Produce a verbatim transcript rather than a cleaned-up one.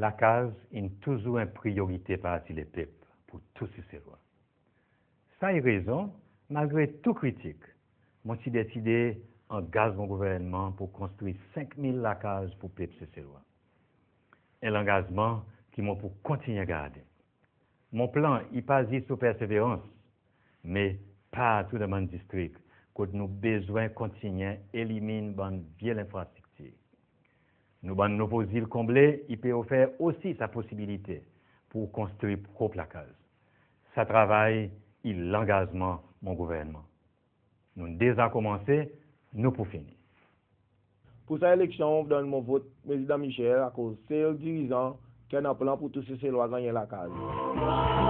Lakaz in touzour en priyorite Parti Lepep pour tou Seselwa. Sa i rezon, malgre tou kritik, mon ti deside angaz mon gouvernman pour konstri senk mil lakaz pour pep Seselwa. En langazman ki mon pou kontinyen garde. Mon plan i pa zis lo Perseverance, me partou dan bann distrik kot nou bezwen kontinyen elimin bann vye lenfrastriktir. Nou bann nouvo zil konble i pe ofer osi sa posibilite pour konstri prop lakaz. Sa travay i langazman mon gouvernman. Nou'n deza konmanse, nou pou fini. Pour sa eleksyon, mon pou donn mon vot Prezidan Michel akoz sel dirizan ki annan plan pour tou Seselwa ganny en lakaz.